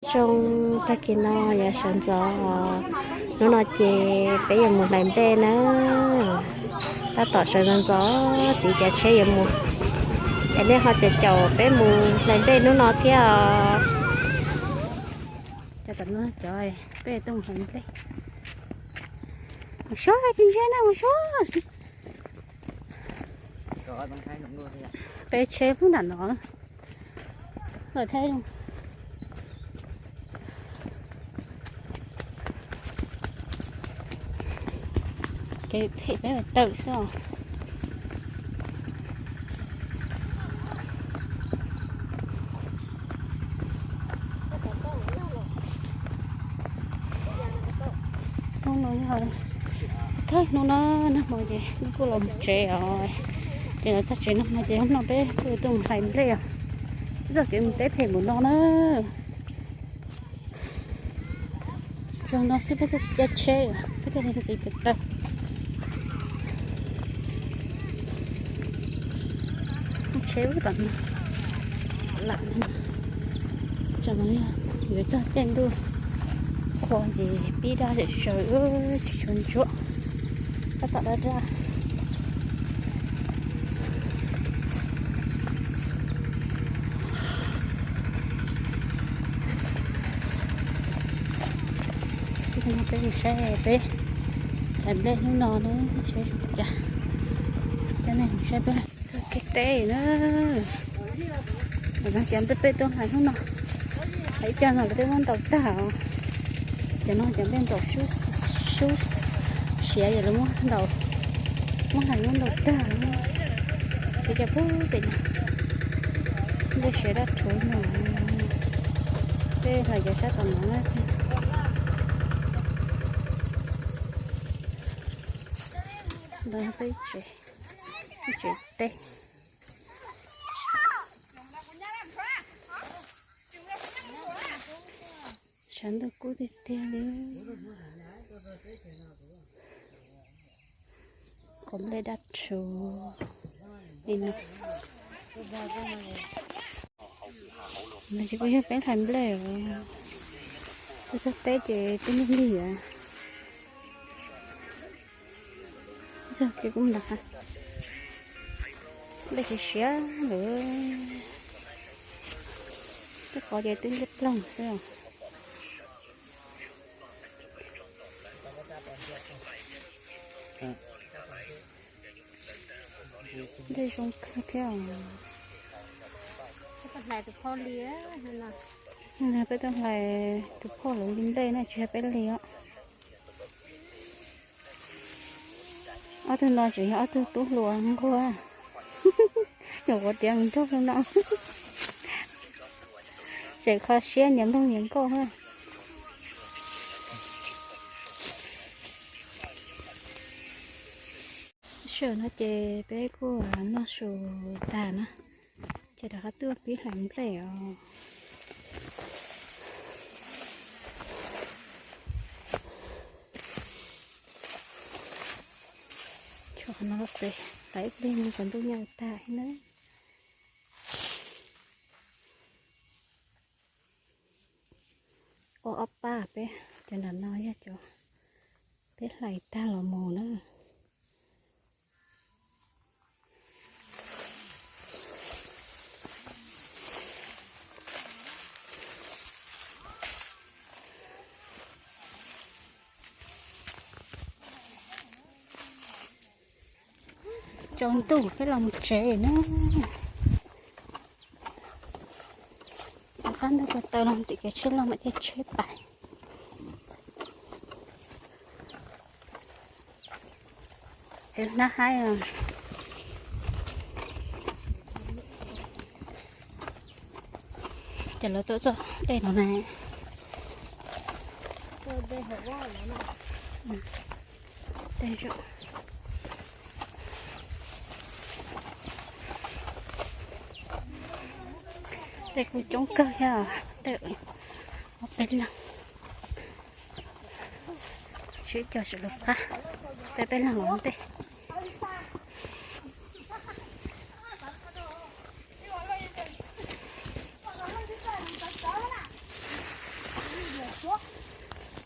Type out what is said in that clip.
Zoo, tag kis no yuav sawv ntxov, hnub no ces peb yuav mus hlais nplej na. Tab tom sawv ntxov ntxov, tiv cav tsheb yuav mus, es nej ho caum caum peb mus hlais nplej hnub no thiab os. Cov tom no cov peb tuaj mus hlais nplej. Mus suab tsis ntsia na, mus suab. Peb tsheb pub nram no. Kev phem peb tawm xwb os. Hnub no yog thawj hnub no, nag hmo ces kuj los mus tsev os. Ces los txog tsev nag hmo ces hnub no peb kuj tuaj mus hlais nplej os. Txoj kev mus teb phem npaum no na. Zoo no xwb peb thiaj tsis caij tsheb, peb thiaj li nqis tes taw. Tsheb ub tom no lam, tsam no yog yuav txog caij ntuj qhua ces pib daj zem zaws, tsis tshua ntsuab, tab tom daj daj. Peb mus saib peb hlais nplej hnub no na, saib zoo li cas. Coj nej mus saib peb txog kev teb na. Cov nplej peb tuaj hlais hnub no, hlais ib co no lawv twb muab ntaus tag os. Cov no cov nplej ntaus sub, sub siav ces lawv muab ntaus, muab hlais muab ntaus tag. Siav cov pub pem no, nplej siav daj rhuv no. Peb hlais cov sab tom no na. Ntawd peb tsev, tsev teb. Tshav ntuj kub tiag tiag li. Qhov nplej daj rhuv li no. Nws tsis kuj yog peb hlais nplej, peb txog teb ces twb lig lig. Yog kev kuj ntag, nplej siav siav lawm. Tej qhov ces twb nplej ploog xwb. Nplej zoo kawg thiab. Peb tuaj hlais tus phauj lawv li nplej na, tsis yog peb li os. Ob tug no tseem yog ob tug tub hluas nquag, nyuam qhuav tiav mus nrog no, tseem kho siab nyias nplooj nyias nkauj na. Sij hawm no ces peb kuj noj su tag na, ces rov qab tuaj pib hlais nplej os. Tshuav qhov no los txog hlais ib pliag no tsam ntuj nyob tag na. Ua ob pab peb, cov nram no yog cov peb hlais tag los mus na. Tsaus ntuj peb los mus tsev na. Rov qab ntuj ko taw los tim kev tsheb los mam caij tsheb pais. Hnab haib os. Ces lawv tuaj txog dej no na. Dej zoo. Dej kuj coob kawg thiab, tej ob peb leeg. Sib cog sawv daws qab, tej peb leeg los ntej. Ua,